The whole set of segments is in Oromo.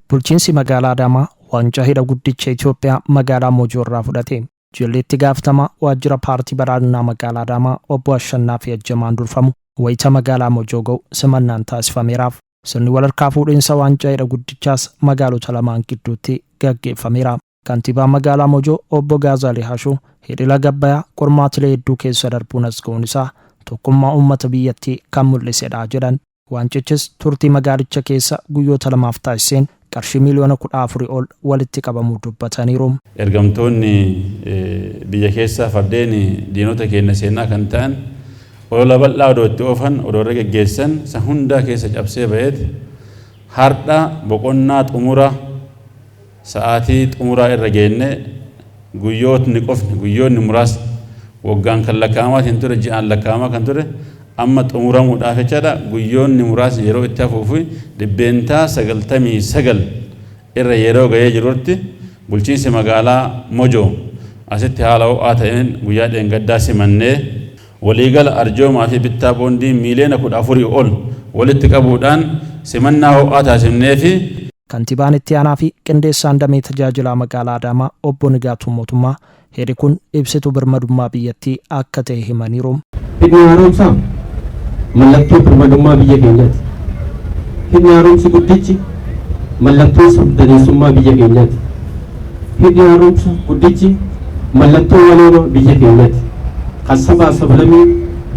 Bulchiinsi Magaalaa Adaamaa Waancaa Hidha Guddicha Itoophiyaa Magaalaa Mojoo irraa fudhate. Jilli Itti Gaafatamaa Waajjira Paartii Badhaadhinaa Magaalaa Adaamaa Obbo Ashannaafi Ajjamaan durfamu wayita Magaalaa Mojoo ga'u simannaan taasifameeraaf. Sirni walharkaa fuudhinsa Waancaa Hidha Guddichaas magaalota lamaan gidduutti gaggeeffameera. Kantiibaan Magaalaa Mojoo Obbo Gaazaalii Hashuu hidhi laga Abbayaa qormaatilee hedduu keessa darbuun as ga'uun isaa tokkummaa uummata biyyattii kan mul'isedha jedhan. Waancichis turtii magaalicha keessa guyyoota lamaaf taasiseen qarshii miiliyoona 14 ol walitti qabamuu dubbataniiru. Ergamtoonni biyya keessaa fardeen diinota keenna seennaa kan ta'an olola bal'aa odoo itti oofan, odoo irra geggeessan, san hundaa keessa cabsee baheet hardha boqonnaa xumura sa'aatii xumuraa irra geenne. Guyyootni qofni, guyyoonni muraasni, waggaan kan lakkaa'amaatiin ture, ji'aan lakkaa'amaa kan ture amma xumuramuudhaaf jechaadha. Guyyoonni muraasni yeroo itti hafuu fi 99% irra yeroo ga'ee jirutti bulchiinsi magaalaa Mojoo asitti haala ho'aa ta'een guyyaa dheengaddaa simannee, waliigala arjoomaa fi bittaa boondii miiliyoona 14 ol walitti qabuudhaan simannaa ho'aa taasifneefi. Kantibaan Itti Aanaa fi Qindeessaan Damee Tajaajilaa Magaalaa Adaamaa Obbo Nigaatuu Mootummaa hidhi kun ibsituu birmadummaa biyyattii akka ta'e himaniiru. Hidhni Haaromsaa mallattoo birmadummaa biyya keenyaati. Hidhni Haaromsi Guddichi mallattoo sabdaneessummaa biyya keenyaati. Hidhi Haaromsa Guddichi mallattoo walooma biyya keenyaati. Kan sabaa sablammii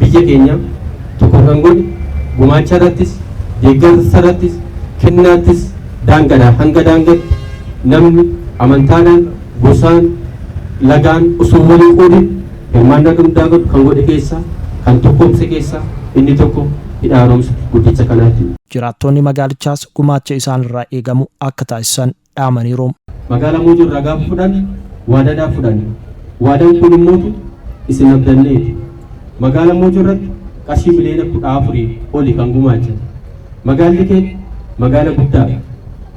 biyya keenyaa tokko kan godhe gumaacharrattis, deeggarsarrattis, kennaattis daangadhaa hanga daangatti namni amantaadhaan, gosaan, lagaan osoo wal hin qoodin hirmaannaa hundaa godhu kan godhe keessaa, kan tokkoomse keessaa inni tokko Hidha Haaromsa Guddicha kanaati. Jiraattoonni magaalichaas gumaacha isaanirraa eegamu akka taasisan dhaamaniiru. Magaalaa Mojoo irraa gaafa fudhanne waadaadhaa fudhanne. Waadaan kun immootu isin abdanneeti. Magaala Mojoo irratti qarshii miliyoona 14 oli kan gumaachate. Magaalli keenya magaala guddaadha.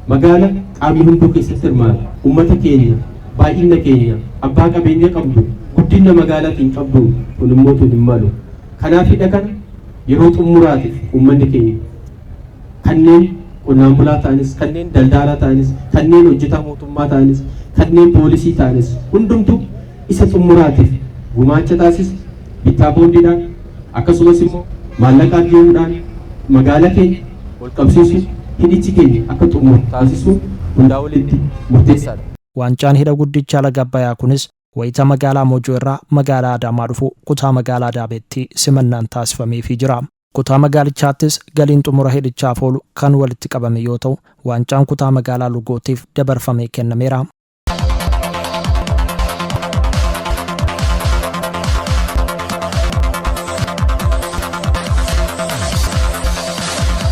Magaala qaamni hunduu keessatti hirmaatu. Ummata keenya, baay'inna keenya, abbaa qabeenya qabdu, guddinna magaalaatiin qabduun kun immootu hin malu. Kanaaf hidha kana yeroo xummuraatiif ummanni keenya kanneen qonnaan bulaa ta'anis, kanneen daldaalaa ta'anis, kanneen hojjetaa mootummaa ta'anis, kanneen poolisii ta'anis hundumtuu isa xummuraatiif gumaacha taasise bittaa boondiidhaan akkasumas immoo maallaqa arjoomuudhaan magaala keenya wal qabsiisuun hidhichi keenya akka xumuramu taasisuun hundaa olitti murteessaadha. Waancaan hidha guddicha laga Abbayaa kunis wayita magaalaa Mojoo irraa magaalaa Adaamaa dhufu kutaa magaalaa Daabeetti simannaan taasifameefii jira. Kutaa magaalichaattis galiin xumura hidhichaaf oolu kan walitti qabame yoo ta'u, waancaan kutaa magaalaa Lugootiif dabarfamee kennameera.